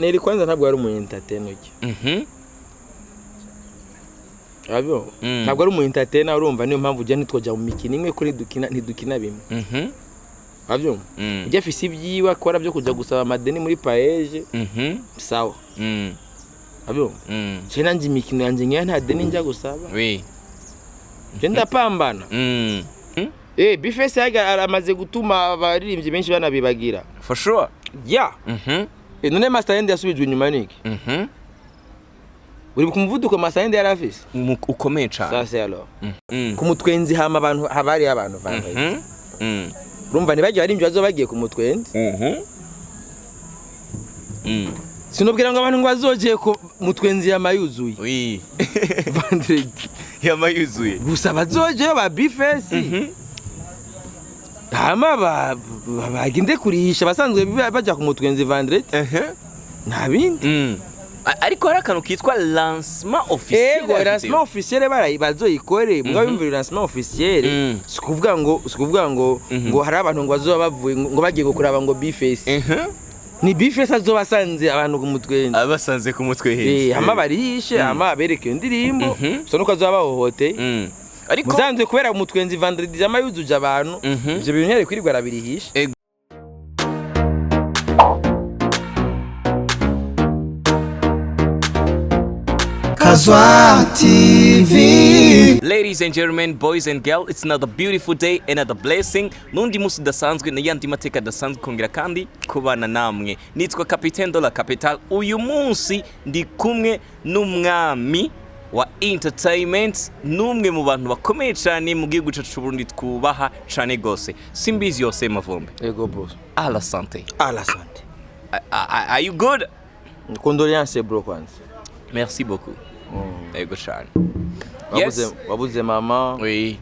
Neri kwanza ntabwo ari umu entertainer ujya. Urabibona? Ntabwo ari umu entertainer, urumva, niyo mpamvu ujya ntitwajya mu mikino imwe kuri dukina, ntidukina bimwe. Urabyumva? Ujya afise ibyiwe akora byo kujya gusaba amadeni muri PAEEJ. Sawa. Urabyumva? Je nanjye imikino yanjye nkeya, nta deni njya gusaba. Je ndapambana. B-Face yaga aramaze gutuma abaririmbyi benshi banabibagira. For sure. Ya. None Master Yende yasubijwe inyuma niki? Uri ku muvuduko Master Yende yari afise. Ukomeye cane. Ça c'est alors. Ku mutwenzi hama abantu haba hariyo abantu vendredi. Urumva, ntibagiye baririmbyi bazoba bagiye ku mutwenzi. Sinubwira ngo abantu ngo bazogeye ku mutwenzi yama yuzuye. Vendredi. Yama yuzuye. Gusa bazojeyo ba B-Face. Hama bagende kurihisha basanzwe baja ku mutwenzi vendredi. Nta bindi. Ariko hari akantu kitwa lancement officiel Ego, ya lancement video. officiel barayi bazoyikore, mugabo yumvira lancement officiel si kuvuga ngo ngo hari abantu ngo bazoba bavuye ngo bagiye kuraba ngo B-Face. Ni B-Face azoba asanze abantu ku mutwenzi. Abasanze ku mutwe heza. Hama barihishe, hama bereke iyo ndirimbo. Gusa nuko azoba bahohoteye. Ariko musanzwe kubera umutwenzi vendredi yama yuzuje abantu. Ivyo bintu ntiyari kwirirwa arabirihisha. Ego. Kazwa TV. Ladies and gentlemen, boys and girls, it's another beautiful day, another blessing. Nundi musi udasanzwe n'ayandi mateka adasanzwe kongera kandi kubana namwe. Nitwa Capitaine de la Capital. Uyu munsi ndi kumwe n'umwami wa entertainment, n'umwe mu bantu bakomeye cyane mu gihugu cyacu c'u Burundi twubaha cyane gose. Simbizi yose Mavumbi. Ego boss. À la santé. À la santé. Are you good? Condoléances bro kwanza. Merci beaucoup. Ego cyane. Wabuze. Yes. Wabuze mama. Oui.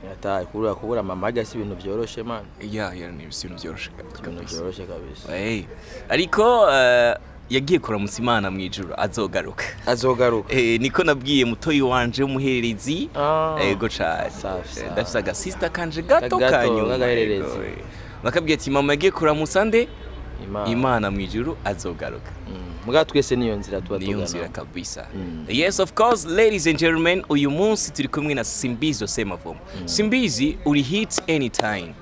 Yataye kubura mama harya si ibintu byoroshe man. Yeah, ni ibintu byoroshe Ibintu kabisa. byoroshe kabisa. Hey. Ariko yagiye kuramutsa Imana mu ijuru, azogaruka. Azogaruka. Niko nabwiye mutoyi wanje w'umuhererezi. Ego cane. Safi, safi. Ndafise agasista kanje gato Gato, kanyuma. k'agahererezi. Ego. Bakabwiye ati mama yagiye kuramutsa nde? Imana. Imana mu ijuru, azogaruka. Muga twese niyo nzira tuba Niyo tugana. nzira kabisa. Yes, of course, ladies and gentlemen, uyu munsi turi kumwe na Simbizi Jose Mavomo. Simbizi, uri hit anytime,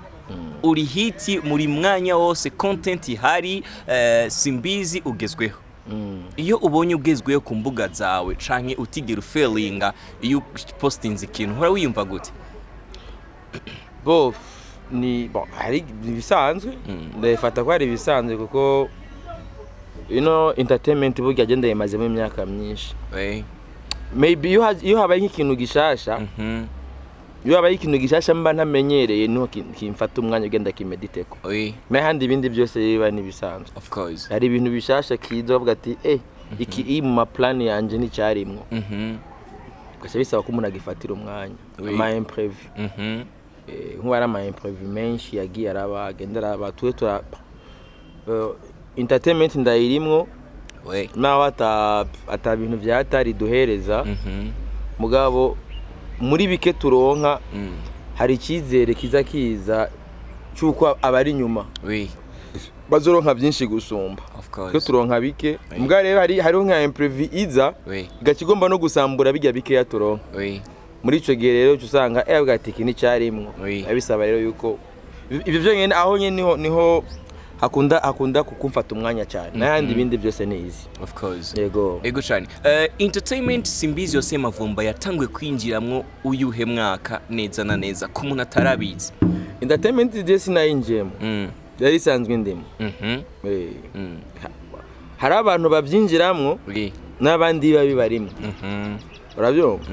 uri hit muri mwanya wose, content ihari, Simbizi ugezweho. Iyo ubonye ugezweho ku mbuga zawe canke utigera ufailinga, iyo postinze ikintu uhora wiyumva gute? Bo ni bon, hari ibisanzwe, ndabifata ko hari ibisanzwe kuko ino entertainment burya agenda yimazemo imyaka myinshi. Maybe iyo habaye nk'ikintu gishasha, iyo habaye ikintu gishasha mba ntamenyereye, niho kimfata umwanya ugenda kimediteko. Mais handi ibindi byose biba n'ibisanzwe. Of course. Hari ibintu bishasha kiza bavuga ati iki iri mu maplani yanje nticyarimwo, gusa bisaba ko umuntu agifatira umwanya. Ama imprévu. Nk'ubu hari ama imprévu menshi yagiye araba, agenda araba, tuwe tura entertainment ndayirimwo. Naho ata bintu vyatari duhereza, mugabo muri bike turonka hari icyizere kiza kiza cy'uko abari inyuma bazoronka byinshi gusumba. Of Twe course. turonka bike, mbwa rero hariho nka imprévu iza igaca igomba no gusambura bijya bikeya turonka. Muri ico gihe rero uca usanga avuga ati iki nticyarimwo. Biba bisaba rero yuko ibyo byonyine aho nyene niho hakunda kukumfata umwanya cyane, n'ayandi ibindi byose ni easy. Of course. Yego. Ego cyane. Entertainment Simbizi Yose Mavumba yatanguye kwinjiramwo uyuhe mwaka neza na neza, ku muntu atarabizi? Entertainment je sinayinjiyemo, yari isanzwe ndimo. Hari abantu babyinjiramwo n'abandi biba bibarimwo. Urabyumva?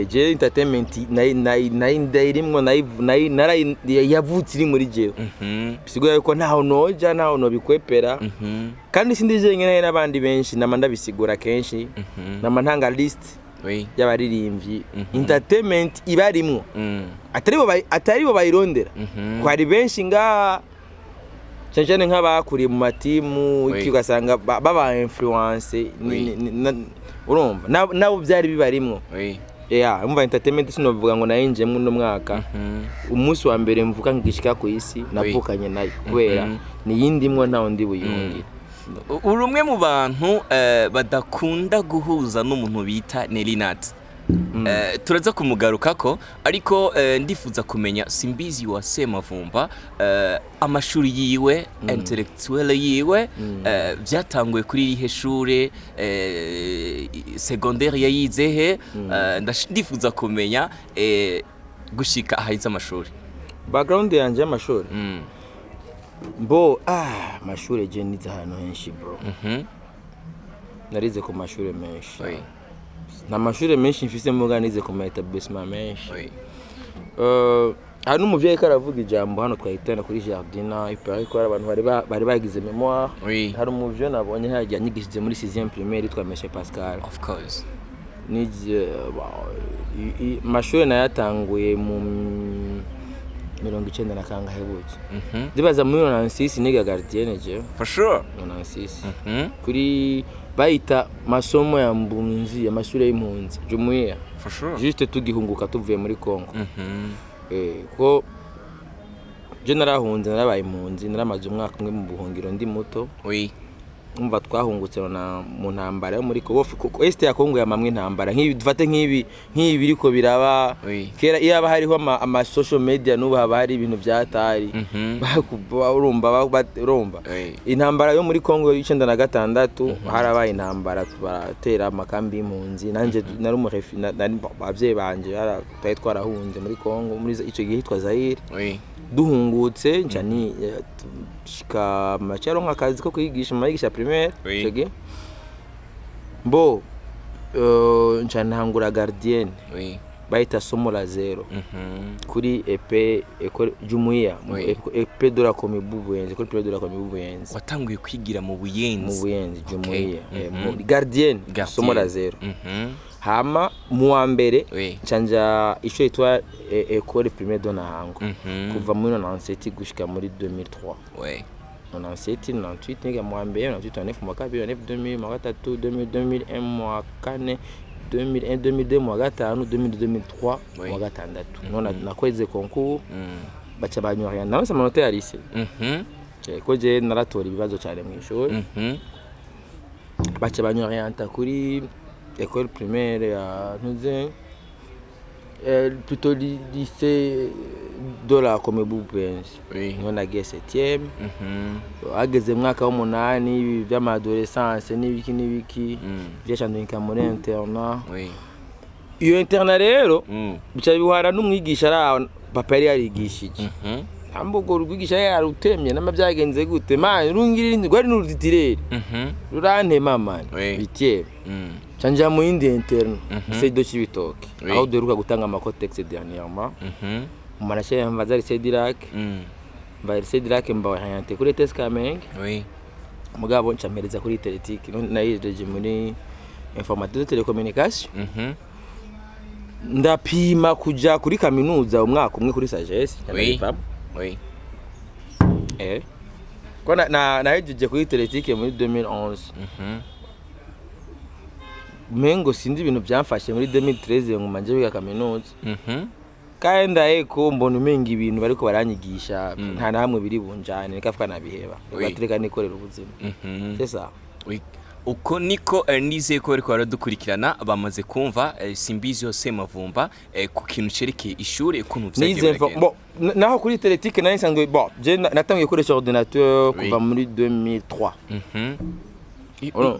Je entertainment nayi ndayirimwo, yavutse iri muri jewe. Bisigura yuko ntaho noja, ntaho nobikwepera. Kandi sindi jenyine, hari n'abandi benshi nama ndabisigura kenshi, nama ntanga list y'abaririmbyi entertainment ibarimwo, atari bo bayirondera. Ko hari benshi ngaha, cyane cyane nk'abakuriye mu matimu iki, ugasanga baba influence urumva nabo byari bibarimwo. Yeah, umva, entertainment sinovuga ngo nayinjiyemo uno mwaka. Umunsi wa mbere mvuka ngishika ku isi navukanye nayo, kubera niyindimwo, ntawe ndi buyihungire. Uri umwe mu bantu badakunda guhuza n'umuntu bita Nelly Nat. Turaza kumugarukako, ariko ndifuza kumenya Simbizi wa Semavumba, amashuri yiwe, intellectuel yiwe, byatanguye kuri irihe shure, secondaire yayize he? Ndifuza kumenya gushika ahayize amashuri. Background yanje y'amashuri? Mbo amashuri je nize ahantu henshi, bro. Narize ku mashuri menshi. Nta mashuri menshi mfise, muga nize ku ma établissement menshi. Hari n'umuvyeyi ko aravuga ijambo hano, twahitana kuri jardin, ipara ko hari abantu bari bagize mémoire. Hari umuvyeyi nabonye hagiye anyigishije muri 6e primaire, yitwa Meshe Pascal. Of course. Nije amashuri nayatanguye mu 90 na kangahe buki. Ndibaza muri 96 niga gardienne jewe. For sure. 96. Kuri bayita masomo ya mbunzi, amashuri y'impunzi, jumuiya. For sure. Juste tugihunguka tuvuye muri Congo. Ko je narahunze, narabaye impunzi, naramaze umwaka umwe mu buhungiro ndi muto. Umva, twahungutse na mu ntambara yo muri Congo. Est ya Congo yamamwe intambara nk'ibi, dufate nk'ibi biriko biraba. Kera iyo haba hariho ama social media, n'ubu haba hari ibintu byatari. Urumva urumva intambara yo muri Congo y'96, harabaye intambara, baratera amakambi y'impunzi. Nanje nari umurefi, abavyeyi banje twari twarahunze muri Congo, muri ico gihe hitwa Zaire. Duhungutse nca ni shika macaronka akazi ko kwigisha, mayigisha primaire. Ico gihe mbo nca ntangura gardienne. Bayita somo la zéro. Kuri EP école jumuiya. EP de la Comibu Buyenzi, école primaire de la Comibu Buyenzi. Watanguye kwigira mu Mu Buyenzi? Buyenzi, jumuiya. Gardienne. Gardienne, somo la zéro. Hama mu wa mbere nca nja ishure yitwa école primaire de Nahango. Kuva muri 97 gushika muri 2003. 97, 98 niga mu wa mbere, 98, 99 mu wa kabiri, 99, 2000 mu wa gatatu, 2000, 2001 mu wa kane, 2001, 2002 mu wa gatanu, 2002, 2003 mu wa gatandatu. None nakweze concours, baca banyorienta, naronse amanota ya lycée. Ko je naratora ibibazo cyane mu ishuri. Baca banyorienta kuri école primaire ya ntuze, plutôt lycée de la Comebu Buyenzi. Niho nagiye septième. Hageze mu mwaka w'umunani, ibi by'ama adolescence n'ibiki n'ibiki, vyacandika muri internat. Iyo internat rero bica bihwara n'umwigisha ari aho papa yari yarigishije. Ntabwo urwo rwigisha yari yarutemye nama byagenze gute man, rungirira rwari n'uruditireri. Rurantema man. Huitième ca nja mu yindi internat, lycée de Cibitoke, aho duheruka gutanga ama Cotex dernièrement. Mu marashe mva za lycée du Lac. Mva lycée du Lac, mba orienté kuri ETS Kamenge. Mugabo nca mpereza kuri Teletike, nayijeje muri informatique de télécommunication. Ndapima kuja kuri kaminuza umwaka umwe kuri Sagesse, ndabivamo. Ko nahejeje kuri Teletike muri 2011. Mengo sinzi ibintu byamfashe muri 2013 ngo manje biga kaminuza. Kandi ndaheko mbona umenga ibintu bariko baranyigisha nta na hamwe biri bunjane, nikavuga nabiheba. Batureka nikorera ubuzima. C'est ça. Oui. Uko niko nizeye ko bariko baradukurikirana bamaze kumva Simbizi yose Mavumba ku kintu cerekeye ishure, ukuntu vyagiye Nize biragenda. Bon, naho kuri Teletike nari nsanzwe, bon, je natangiye gukoresha ordinateur kuva muri 2003.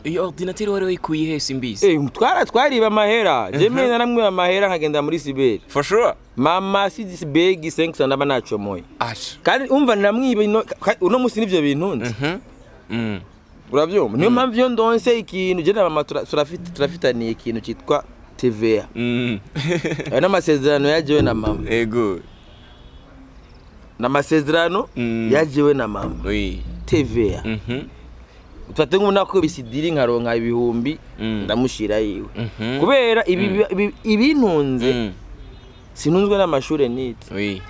Iyo ordinateur wari wayikuye he, Simbizi? Twara twariba amahera, je mwe naramwiba amahera nkagenda muri cyber. For sure. Mama sizi begi 500 ndaba nacomoye. Ash. Kandi umva namwiba uno musi nivyo bintu nzi. Uravyumva, niyo mpamvu iyo ndonse ikintu, je na mama turafitaniye ikintu cyitwa TVA. Ayo n'amasezerano yajewe na mama. N'amasezerano yajewe na mama. TVA. Tufate nk'ubu nakubise idiri nkaronka ibihumbi, ndamushira yiwe. Kubera ibintunze, sintunzwe n'amashure nite.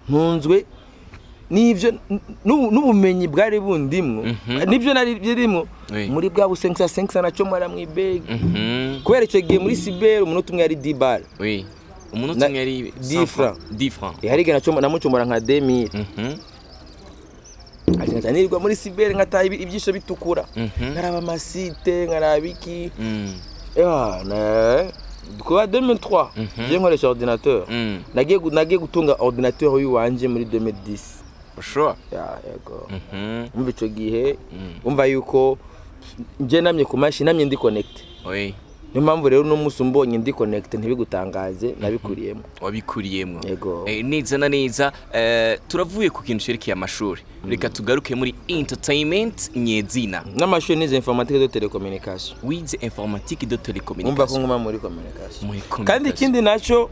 Ntunzwe n'ivyo n'ubumenyi bwari bundimwo, nivyo nari birimwo muri bwa busenkisa senkisa nacyo mwara mw'ibegi. Kubera icyo gihe muri cyber umunota umwe yari 10 balles. Umunota umwe yari 10 francs. 10 francs. Hari igihe namucomora nka 2000. Ati nkaca nirirwa muri cyber, nkataha ibyisho bitukura, nkaraba ama site, nkaraba iki. Ya, kuba 2003 je nkoresha ordinateur. Nagiye gutunga ordinateur yiwanje muri 2010. For sure. Ya, yego. Umva, ico gihe umva yuko nje namye ku mashini, namye ndi connecté. Niyo mpamvu rero uno munsi umbonye ndi connecté ntibigutangaze, nabikuriyemo. Wabikuriyemo. Yego. Neza na neza, turavuye ku kintu cerekeye amashuri, reka tugaruke muri entertainment nyezina. N'amashuri nize informatique de télécommunication. Wize informatique de Umva ko télécommunication. nguma muri communication. Muri Kandi communication. ikindi naco,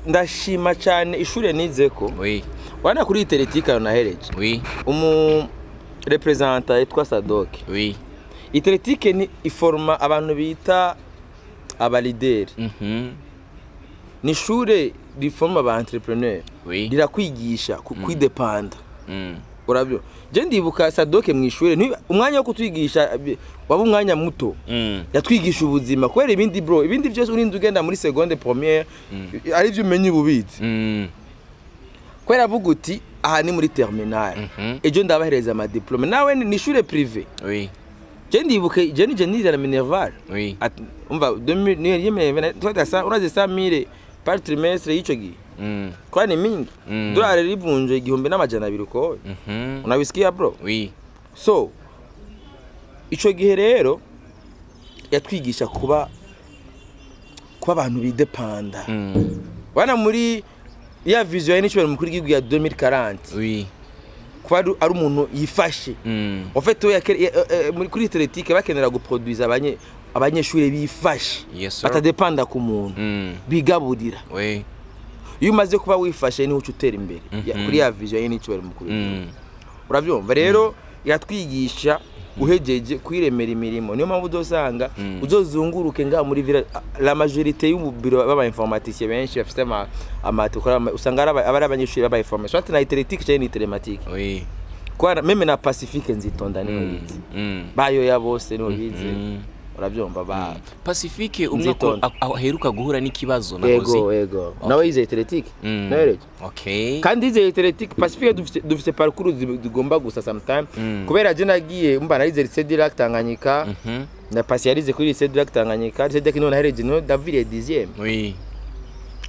ndashima cyane ishure nizeko. Wana kuri Iteretika nahereje, umu représentant yitwa Sadok. Iteretike ni iforma abantu bita aba leader. Ni ishure riforma aba entrepreneur. Rirakwigisha kwidepanda. Urabyo, je ndibuka Sadoke mu ishure, umwanya wo kutwigisha waba umwanya muto. Yatwigisha ubuzima, kubera ibindi, bro, ibindi byose urinda ugenda muri seconde première ari byo umenya ububizi. Kubera avuga uti aha ni muri terminale, ejo ndabahereza ama diplôme. Nawe ni ishure privé. Je ndibuke je nije nize na minerval. Umva, 2000 niyo minerval twatasa, uraze 100,000 par trimestre y'ico gihe, kwa ni mingi. Dolari rivunje 1200 uko. Unabisikia, bro? Oui. So ico gihe rero yatwigisha kuba abantu bidepanda. Wana muri ya vision y'icyo mukuru w'igihugu ya 2040, kuba ari umuntu yifashe. En fait, we muri kuri Teletike bakenera guproduza abanyeshuri bifashe, Yes, sir. batadepanda ku muntu, bigaburira. Iyo umaze kuba wifashe niho uca utera imbere. Kuri ya vision y'icyo mukuru w'igihugu. Urabyumva rero, yatwigisha uhejeje kwiremera imirimo. Niyo mpamvu uzosanga uzozunguruke ngaha muri villa, la majorité y'ububiro b'aba informaticiens benshi bafite ama usanga ari aba ari abanyeshuri b'aba information, soit na Iteretique cyangwa ni Telematique. Kwa même na Pacifique Nzitonda niho bize. Bayoya bose niho bize. Urabyumva ba Pacifique umwe ko Nzitonda. aheruka guhura n'ikibazo nahoze. Yego, nawe yize Iteretique. Nawe kandi yize Iteretique Pacifique. Dufite parcours zigomba gusa sometime, kubera je nagiye mba narize Lycée du Lac Tanganyika, na Pasi yarize kuri Lycée du Lac Tanganyika. Lycée du Lac niho nahereje, niho ndaviriye 10e.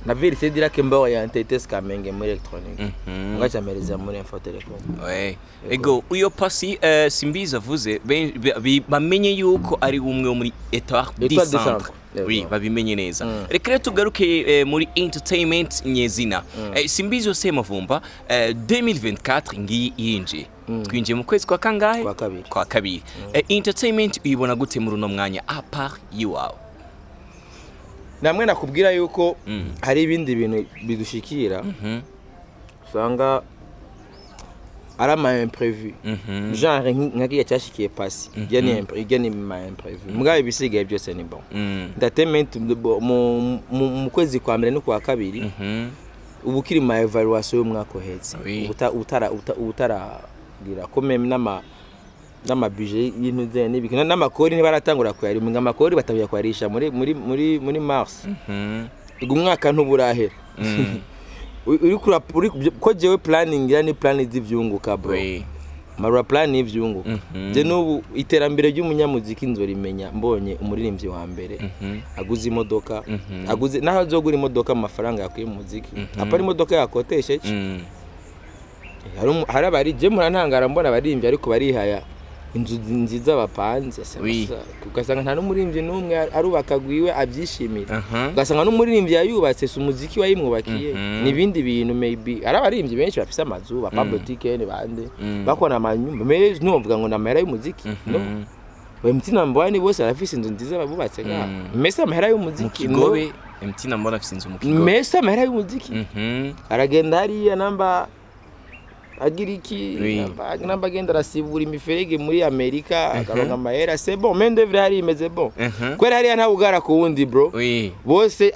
Naviriye Lycée du Lac mba orienté ETS Kamenge muri électronique, ngaca mpereza muri Info Telecom. Ouais. Ego, uyo Pasi, Simbizi avuze bamenye yuko ari umwe wo muri Etoile du Etoile du Centre. Centre. Yego. Oui, babimenye neza. Reka rero tugaruke muri entertainment nyezina. Simbizi yose Mavumba, 2024 ngiyi irinjiye. Twinjiye mu kwezi kwa kangahe? Kwa kabiri. Kwa kabiri. Entertainment uyibona gute muri uno mwanya à part yiwawe? Namwe nakubwira yuko hari ibindi bintu bidushikira, usanga ari ama imprévu, genre nka kiya cyashikiye Pasi, ijya ni ma imprévu. Mugabo ibisigaye byose ni bon. Entertainment mu kwezi kwa mbere no kwa kabiri, ubu ukiri ma évaluation y'umwaka uhetse. Utaragira ko même n'ama budget y'intu zene n'ibiki n'amakori ntibaratangura kuyarimwe. Amakori batangira kuyarisha muri mars. Ubwo umwaka ntuburahera. Uri uri ko jewe planning ya ni plan z'ivyunguka, bro. Marura plan y'ivyunguka. Je n'ubu iterambere ry'umunyamuziki nzorimenya mbonye umuririmbyi wa mbere aguze imodoka, aguze naho azogura imodoka mu mafaranga yakuye mu muziki, apana imodoka yakotesheje. Hari abari, je murantangara mbona abaririmbyi ariko barihaya inzu nziza bapanze. Ugasanga nta n'umuririmbyi n'umwe arubaka gwiwe abyishimira. Ugasanga n'umuririmbyi yayubatse si umuziki wayimwubakiye, n'ibindi bintu. Maybe ari abaririmbyi benshi bafise amazu, ba Pablo Tiken bande, bakora amanyumba mais ntuvuga ngo ni amahera y'umuziki. No ba MT Number One bose barafise inzu nziza babubatse ngaha, mais amahera Mu y'umuziki, no. Kigobe, MT Number afise inzu mu Kigobe. Mais amahera y'umuziki, aragenda hariya namba agira iki, namba agenda arasibura imiferege muri Amerika akaronka amahera. C'est bon, main d'œuvre hariya imeze bon, kubera hariya ntawe ugara ku wundi, bro. Bose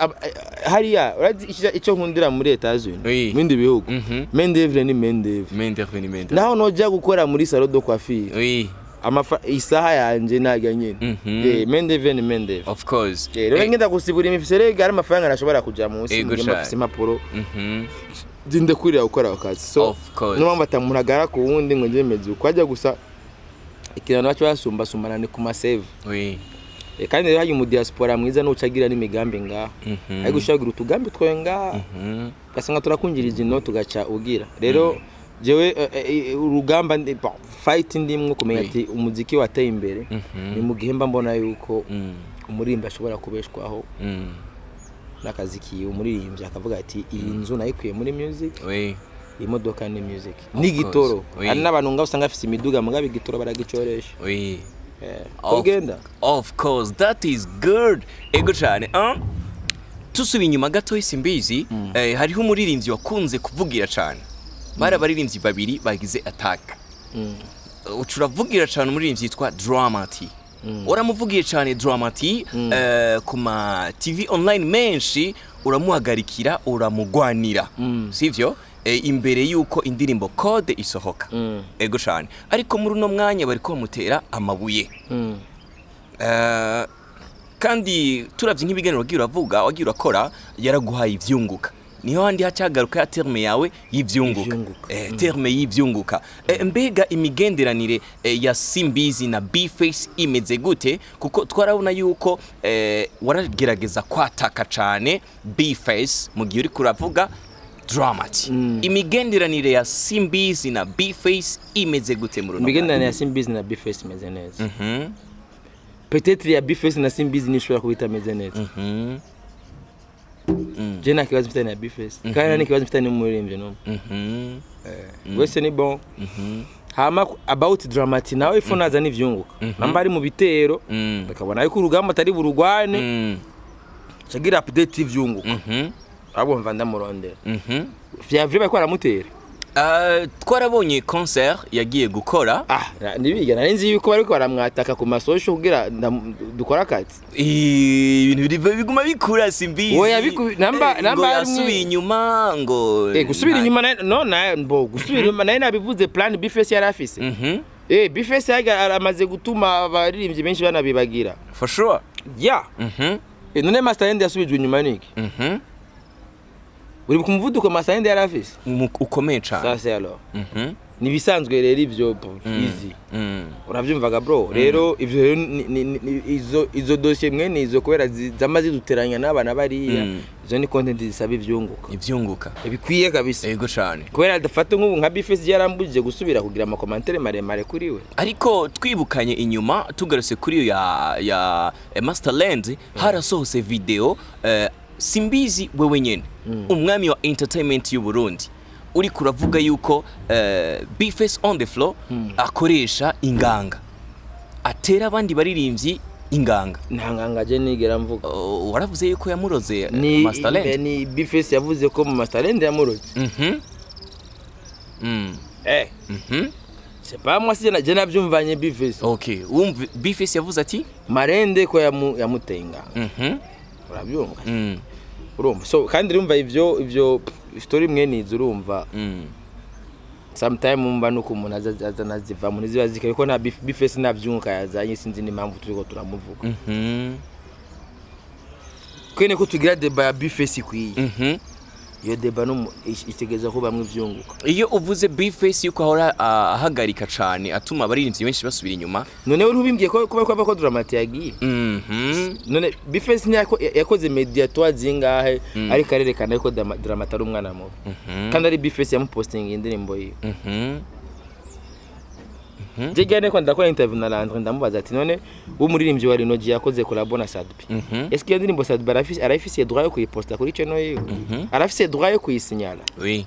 hariya urazi icyo nkundira muri Etats-Unis, mu bindi bihugu, main d'œuvre ni main d'œuvre. Main d'œuvre ni main d'œuvre. Naho noja gukora muri salon de coiffure, isaha yanje najya nyene. Main d'œuvre ni main d'œuvre. Of course. Rero ngenda gusibura imiferege ari amafaranga nashobora kuja munsi Ego mugihe cane. mafise impapuro. Zindakurira gukora ako kazi, so Of course. niyo mpamvu atamuntu agara ku wundi ngo njye meze uko ajya. Gusa ikintu baca basumbasumbana ni ku ma save. Kandi rero hari mu diaspora mwiza nuca agira n'imigambi ngaha, ariko ushobora kugira utugambi twawe ngaha, ugasanga turakungirije ino tugaca ugira. Rero jewe urugamba bon, fight ndimwo kumenya ati umuziki wateye imbere ni mu gihe mba mbona yuko umuririmbyi ashobora kubeshwaho n'akazi kiwe. Umuririmbyi akavuga ati: "Iyi nzu nayikuye muri music, iyi modoka ni music n'igitoro." Course. Oui. Hari n'abantu ngaho usanga bafise imiduga, mugabo igitoro baragicoresha. Kugenda. Of course, that is good. Ego cyane. Tusubiye inyuma gato, Simbizi, hariho umuririmbyi wakunze kuvugira cyane. Bari abaririmbyi babiri bagize attack. Uca uravugira cyane umuririmbyi yitwa Dramati. Uramuvugiye cyane Dramati ku ma TV online menshi, uramuhagarikira, uramugwanira. Sivyo? Imbere yuko indirimbo Code isohoka. Ego cyane. Ariko muri uno mwanya bariko bamutera amabuye. Kandi turavye nk'ibiganiro wagiye uravuga, wagiye urakora, yaraguhaye ivyunguka. Niho handi hacagaruka ya terme yawe y'ivyunguka. Ivyunguka. Terme y'ivyunguka. Mbega imigenderanire ya Simbizi na Bface imeze gute? Kuko twarabona yuko waragerageza kwataka cane Bface mu gihe uriko uravuga Dramati. Imigenderanire ya Simbizi na Bface imeze gute muri uno mwanya? Imigenderanire ya Simbizi na Bface imeze neza. Peut-être ya Bface na Simbizi nishobora kuba itameze neza. Je nta kibazo mfitanye na Bface, kandi nta n'ikibazo mfitanye n'umuririmbyi n'umwe. Wese ni bon. Hama about Dramati nawe, ifu naza n'ivyunguka namba ari mu bitero, akabona yuko urugamba atari burugwane, cagira update y'ivyunguka, abo mva ndamurondera. Vya vrai, bariko baramutera. Twarabonye concert yagiye gukora. Ah, nibiga nari nzi yuko bariko baramwataka ku ma social kugira dukore akazi. Ibintu biguma bikura, Simbizi. Oya, namba ngo yasubiye inyuma ngo gusubira inyuma no na mbo gusubira inyuma naye nabivuze, plan Bface yari afise. Bface yaga amaze gutuma abaririmbyi benshi banabibagira. For sure. Ya. None Master End yasubijwe inyuma niki? Uri ku muvuduko Master End yari afise. Ukomeye cane. Ça c'est alors nibisanzwe rero ivyo, easy. Uravyumvaga bro? Rero ivyo rero izo dossier mwene izo, kubera zama ziduteranya n'abana bariya, izo ni content zisaba ivyunguka. Ivyunguka. Bikwiye kabisa. Ego cane. Kubera dafate nk'ubu nka Bface yarambujije gusubira kugira ama commentaires maremare kuri we. Ariko twibukanye inyuma, tugarutse kuri iyo ya Masterland, harasohotse video, Simbizi wewe nyene, umwami wa entertainment y'u Burundi, uri kuravuga yuko Bface on the floor akoresha inganga, atera abandi baririmbyi inganga. Nta nganga je nigera mvuga. Waravuze yuko yamuroze Ni Masterland. Ni Bface yavuze ko mu Masterland yamuroze. C'est pas moi, si je navyumvanye Bface. Okay, wumva Bface yavuze ati Marende ko yamuteye inganga. Urabyumva? Urumva, so kandi urumva ivyo story mwene izo, urumva, sometime umva nuko umuntu aza nazivamo ntiziba zikaye ko nta Bface nta vyunguka yazanye. Sinzi n'impamvu turiko turamuvuga. Kwene ko tugira débat ya Bface ikwiye, iyo débat no itegereza ko bamwe ivyunguka. Iyo uvuze Bface yuko ahora ahagarika cane, atuma abaririmbyi benshi basubira inyuma. None we ntubimbwiye ko kuba ko Dramati yagiye? None Bface yakoze media tour zingahe ariko arerekana ko Dramati ari umwana mubi, kandi ari Bface yamupostinga indirimbo yiwe? Je gane ko ndakora interview na Landry, ndamubaza ati: "None w'umuririmbyi wa Lino G yakoze collabo na Sadbi, est-ce que iyo ndirimbo Sadbi arafise droit yo kuyiposta kuri channel yiwe? Arafise droit yo kuyisinyala?" Oui.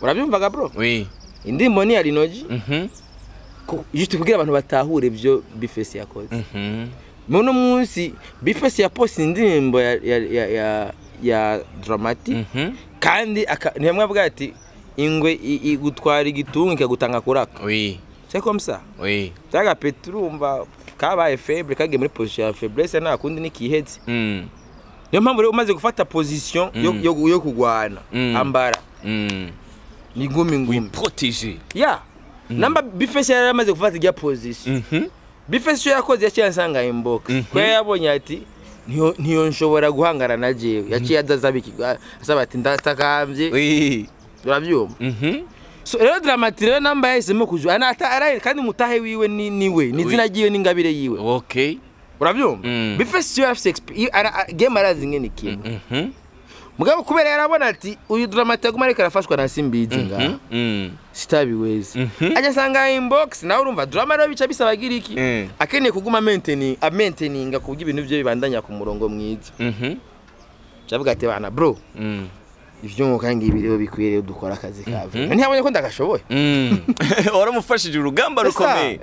Urabyumvaga bro? Oui. Indirimbo ni ya Lino G. Juste kugira abantu batahure ibyo Bface yakoze. Muno munsi Bface yaposte indirimbo ya Dramati, kandi ntiyamwe avuga ati ingwe igutwara igitunga ikagutanga kuraka. Oui. C'est comme ça. Oui. Cyaga petit, urumva kabaye faible, kagiye muri position ya faiblesse, nta kundi nikihetse. Niyo mpamvu rero umaze gufata position yo kugwana, ambara ni ngumi ngumi. Protéger. Ya namba Bface yari amaze gufata ijya position. Bface icyo yakoze, yaciye ansanga inbox, kubera yabonye ati Ntiyo nshobora guhangana na jewe, yaciye aza asaba asaba ati ndatakambye. Urabyumva? So rero Drama T rero namba yahisemo kuja anata araye, kandi mutahe wiwe ni niwe, ni izina ryiwe n'ingabire yiwe. Urabyumva? B-Face yo afise game, arazi ingene ikintu. Mugabo kubera yarabona ati uyu Drama T aguma ariko arafashwa na Simbizi ngaha, sitabiwezi, ajya asanga inbox nawe. Urumva Drama rero bica bisaba agira iki? Akeneye kuguma maintaining, amaintaininga ku buryo ibintu bye bibandanya ku murongo mwiza. Cavuga ati bana bro, ivyunguka ngibi rero bikwiye rero dukora akazi kavyo. Ntiyabonye ko ndagashoboye. Waramufashije urugamba Esa, rukomeye.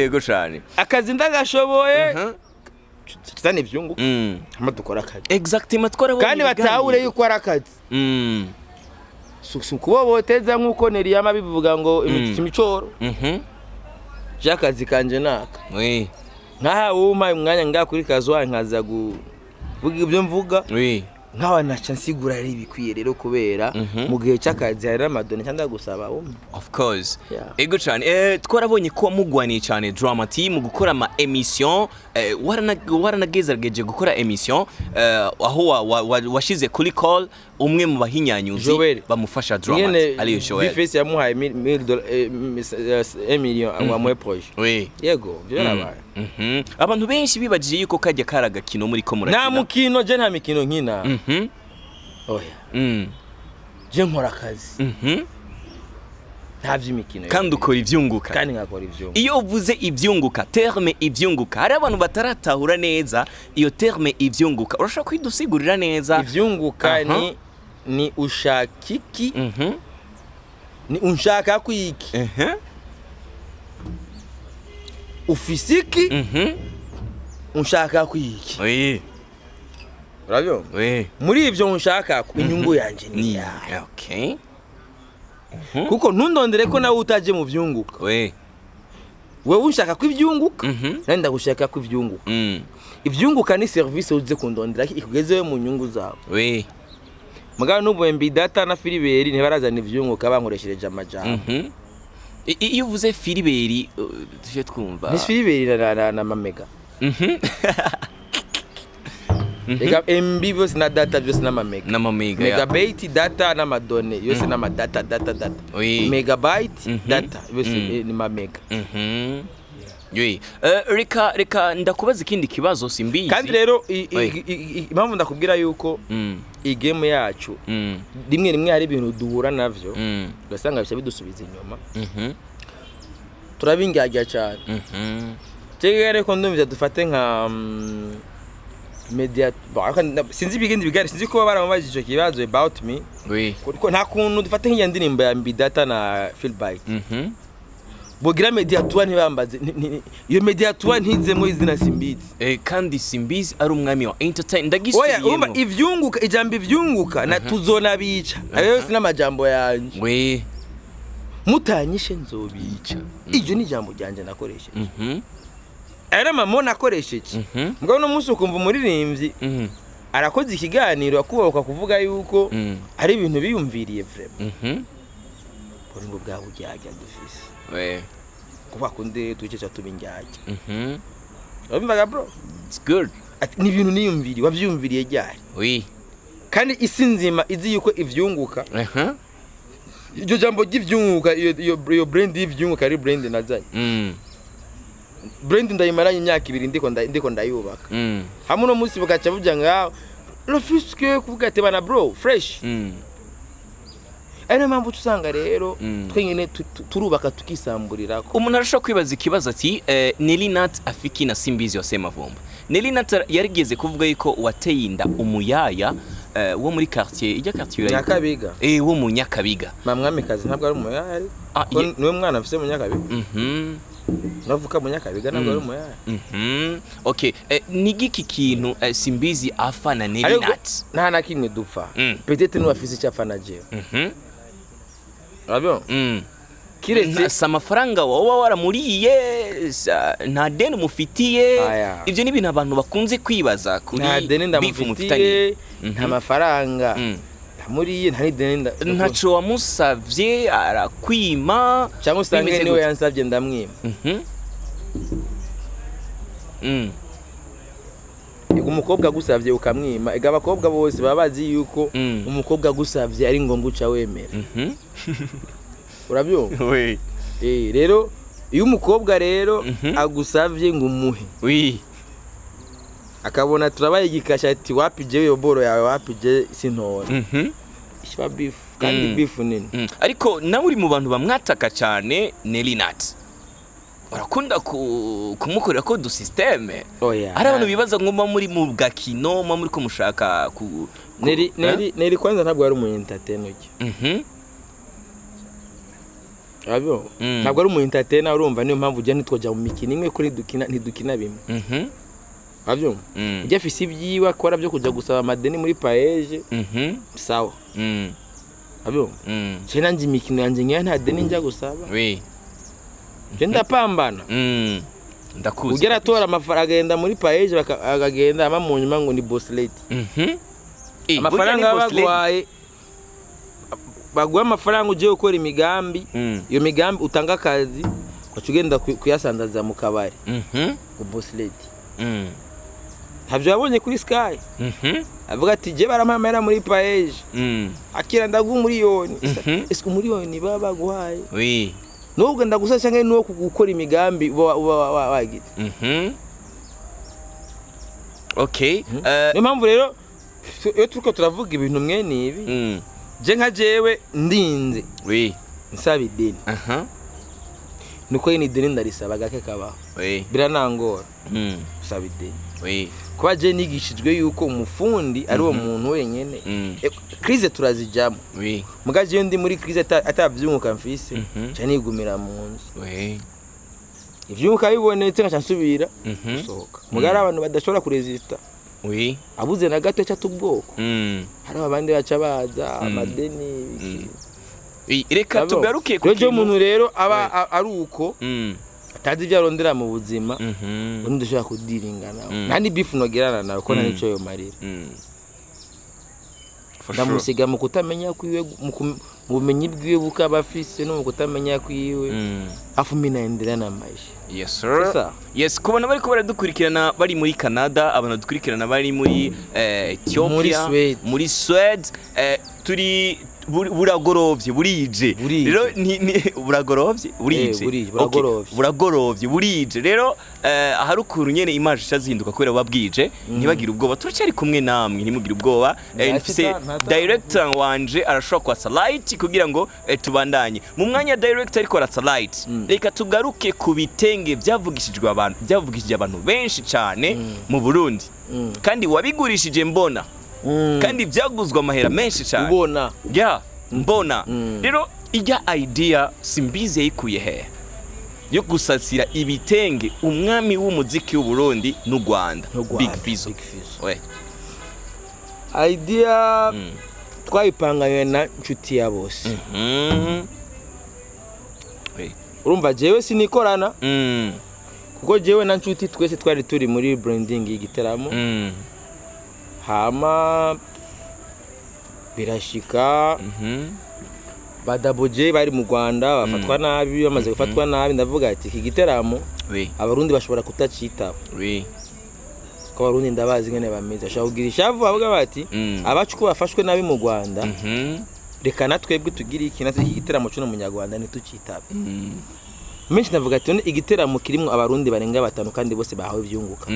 Yego cyane. Akazi ndagashoboye, kizana ivyunguka, hama dukora akazi. Exactement, twarabonye Kandi batahure ibiganiro. yuko ari akazi. Si ukuboboteza nk'uko Neriyama bivuga ngo imicoro. Je akazi kanje naka. Nkaha wumpa umwanya ngaha kuri Kazwa nkaza kuvuga ibyo mvuga, nkawa naca nsigura ari ibikwiye rero, kubera mu gihe cy'akazi hari n'amadoni cyangwa gusaba wumva. Of course. Yeah. Ego cyane. Twarabonye ko mugwaniye cyane Drama T mu gukora ama émission, waranagerageje gukora émission, aho washize kuri call umwe mu bahinyanyuzi Joel. bamufasha Drama T, Nyene ariyo Joel. B-Face yamuhaye 1 million ngo amuhe projet. Yego, byarabaye. Abantu benshi bibajije yuko kajya kari agakino muri ko Nta murakina. mukino, je nta mikino nkina. Oya, je nkora akazi, nta vy'imikino. Kandi ukora ivyunguka. Kandi nkakora ivyo. Iyo uvuze ivyunguka, terme ivyunguka, hari abantu bataratahura neza iyo terme ivyunguka. Urashobora kwidusigurira neza? Ivyunguka ni ushaka iki, ni unshaka kwiki, ufise iki, unshaka kwiki. Urabyumva? Oui. Muri ivyo unshaka, inyungu yanje ni Ni yayo. Kuko ntundondere ko nawe utaje mu vyunguka. Wewe unshaka ko ivyunguka, nandi ndagushaka ko ivyunguka. Ivyunguka ni service uze kundondera ikugezeyo mu nyungu zawe. Mugabo n'ubu MB Data na Filiberi ntibarazana ivyunguka, bankoreshereje amajambo. Iyo uvuze Filiberi, tuje twumva. Ni Filiberi na Mamega. Reka, MB byose na data byose n'amamega. N'amamega. Megabyte, data n'amadone yose n'amadata, data, data. Megabyte, data byose, ni mamega. Oui. Reka ndakubaza ikindi kibazo, simbizi. Kandi rero Oui. impamvu ndakubwira yuko iyi game yacu rimwe rimwe hari ibintu duhura navyo, ugasanga bica bidusubiza inyuma, turabingagira cyane. Cyangwa reko ndumva dufate nka media bon, ariko sinzi ibindi biganiro, sinzi kuba baramubajije icyo kibazo about me. Kuko nta kuntu dufate nk'iyo ndirimbo ya MB Data na Philbyte, bogira media tour ntibambaze, iyo media tour ntizemo izina Simbizi. Kandi Simbizi ari umwami wa entertain. Oya, Ndagisubiyemo. urumva ivyunguka, ijambo ivyunguka na tuzonabica, ayo yose n'amajambo yanje. Mutanyishe nzobica, iryo ni ijambo ryanje nakoresheje. Aya ni amamo nakoresheje. Mugabo uno munsi ukumva umuririmbyi arakoze ikiganiro akubaka kuvuga yuko ari ibintu biyumviriye vraiment. Ubwo nibwo bwa buryarya dufise. Kuva kundi tuce tuba indyarya. Urumvaga bro? It's good. Ati ni ibintu niyumviriye, wavyumviriye ryari? Kandi isi nzima izi yuko ivyunguka, iryo jambo ry'ivyunguka, iyo brand y'ivyunguka ari brand nazanye. Brand ndayimaranye imyaka 2 ndiko ndayubaka. Hamwe uno munsi bugaca buja ngaho Rufisque kuvuga ati bana bro, fresh. Ari niyo mpamvu usanga rero twenyine turubaka tukisamburirako. Umuntu arashobora kwibaza ikibazo ati Nelly Nat afiki na Simbizi wa Semavumba. Nelly Nat yarigeze kuvuga yuko wateye inda umuyaya, wo muri quartier ijya quartier urayizi? Nyakabiga. Wo mu Nyakabiga. Ma mwamikazi ntabwo ari umuyaya ariko. Ah, Ko niwe mwana afise mu Nyakabiga. Navuka mu Nyakabiga, ntabwo ari umuyaya. Okay, ni giki kintu Simbizi afa na Nelly Ariko Nat? nta na kimwe dupfa. Peut-être niwe afise icyo apfa na jewe. Urabibona? Kiretse Si amafaranga woba waramuriye, nta deni umufitiye? Aya. Ibyo ni ibintu abantu bakunze kwibaza kuri Nta deni beef mufitanye. ndamufitiye, nta mafaranga ndamuriye, nta n'ideni Ntaco wamusavye arakwima? Cyangwa usange Bimeze niwe gute? yansabye ndamwima. Umukobwa agusavye ukamwima, ega abakobwa bose baba bazi yuko umukobwa agusavye ari ngombwa uca wemera. Urabyumva? Oui. Rero iyo umukobwa rero agusavye ngo umuhe, akabona turabaye igikasha, ati: "Wapi, jewe iyo boro yawe wapi, je sintora." Ikiba beef kandi beef nini. Ariko nawe uri mu bantu bamwataka cyane Nelly Nat, urakunda kumukorera ko du système. Oya. Hari abantu bibaza ngo muba muri mu gakino, muba muri ko mushaka Neri eh? Neri kwanza ntabwo ari umu entertainer ujya. Urabyumva? Ntabwo ari umu entertainer, urumva? Niyo mpamvu ujya ntitwajya mu mikino imwe kuri dukina, ntidukina bimwe. Urabyumva? Ujya afise ibyiwe akora byo kujya gusaba amadeni muri PAEEJ. Sawa. Urabyumva? Je nanjye imikino yanjye nkeya, nta deni njya gusaba. Je ndapambana. Ndakuzi. Ugera atora amafaranga, agenda muri PAEEJ, akagenda ama mu nyuma ngo ni boss lady. Burya Amafaranga ni boss lady. Baguhaye, baguha amafaranga ugiye gukora imigambi. Iyo migambi utanga akazi, ugaca ugenda kuyasandaza mu kabari ngo boss lady. Ntabyo yabonye kuri Sky. Avuga ati: "Je barampaye amahera muri PAEEJ." "Akira, ndaguha 1 miliyoni." Ese 1 miliyoni baba baguhaye nubwo ndagusa cyangwa nuwo gukora imigambi uba wagize? Okay. Niyo mpamvu rero iyo turiko turavuga ibintu mwene ibi, je nka jewe ndinze nsaba ideni, nuko nyine ideni ndarisaba gake kabaho. Biranangora gusaba ideni, kuba je nigishijwe yuko umufundi ari uwo muntu wenyene. Crise turazijamo. Muga jewe ndi muri crise atavyunguka mfise, nca nigumira mu nzu. Ivyunguka bibonetse nkaca nsubira gusohoka. Muga hari abantu badashobora kuresista. Abuze na gato aca ubwoko. Hariho abandi baca baza amadeni, ibiki. Oui, reka Abo. tugaruke ku Rero jewe kintu. umuntu rero aba ari uko atazi ibyo arondera mu buzima, ubundi dushobora kudiringa nawe, nta ni beef nogerana nawe ko nta nico yomarira. For sure. Ndamusiga mu kutamenya kwiwe, mu bumenyi bwiwe bukaba afise no mu kutamenya kwiwe. Afu mimi naendelea na maisha. Yes sir. C'est ça. Yes, kubona bariko baradukurikirana bari muri Canada, abantu dukurikirana bari muri Ethiopia, Muri Sweden. muri Sweden, turi buragorovye, burije. Burije. Rero ni buragorovye, burije. Burije, Okay, buragorovye. Buragorovye, burije. Rero ahari ukuntu nyene image icazinduka kubera buba bwije, ntibagire ubwoba, turacyari kumwe namwe, ntimugire ubwoba. Mfise director wanje arashobora kwasa light kugira ngo tubandanye. Mu mwanya director ariko aratsa light, reka tugaruke ku bitenge byavugishijwe abantu, byavugishije abantu benshi cyane mu Burundi. Kandi wabigurishije mbona. Kandi byaguzwe amahera menshi cyane. Ubona. Ya, mbona. Rero ijya idea simbizi yayikuye he yo gusasira ibitenge umwami w'umuziki w'u Burundi n'u Rwanda, N'u Rwanda, Big Fizzo? Big Fizzo. We. Idea twayipanganywe na Nshuti ya Bose. We. Urumva, jewe sinikorana, kuko jewe na Nshuti twese twari turi muri branding y'igiteramo. Hama birashika, badaboje bari mu Rwanda bafatwa nabi. Bamaze gufatwa nabi, ndavuga ati iki giteramo Abarundi bashobora kutacitaba, ko Abarundi ndabazi ngene bameze, bashobora kugira ishavu, bavuga bati: "Abacu ko bafashwe nabi mu Rwanda, reka na twebwe tugire iki, natwe iki giteramo cy'uno munyarwanda ntitucitabe." Menshi ndavuga ati: "None igiteramo kirimwo Abarundi barenga batanu kandi bose bahawe ivyunguka,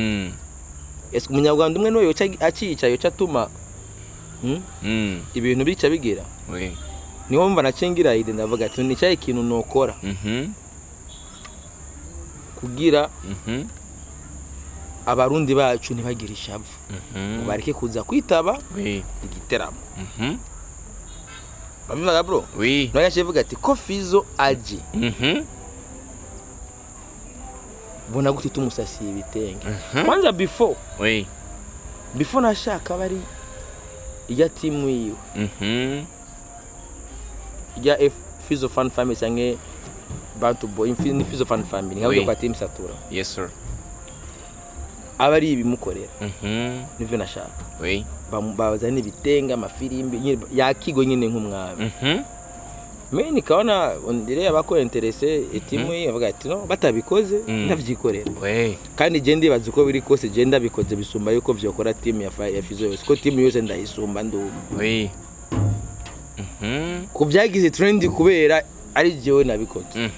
ese umunyarwanda umwe niwe yoca acica, yoca atuma ibintu bica bigira?" Niho mva nacengira idée, ndavuga ati ni cyahe ikintu nokora kugira Abarundi bacu ntibagire ishavu, ngo bareke kuza kwitaba igiteramo? Babivuga bro. None yaciye avuga ati ko Fizo aje, bona gute tumusasiye ibitenge? Kwanza before before nashaka bari ijya timu yiwe, ijya Fizo Fan Family canke Bantu Boy, ni Fizo Fan Family nka kwa team Satura, Yes sir. Aba ari ibimukorera. Nivyo nashaka. Bazana ibitenge, amafirimbi nyine, yakigo nyine nk'umwami. Mais nikaona ndire abako intéressé etimu ye bavuga ati no batabikoze, ndavyikorera. Kandi je ndibaza uko biri kose, je ndabikoze bisumba yuko vyokora timu ya Fizo yose, ko timu yose ndayisumba ndumva. Ku byagize trend kubera ari jewe nabikoze.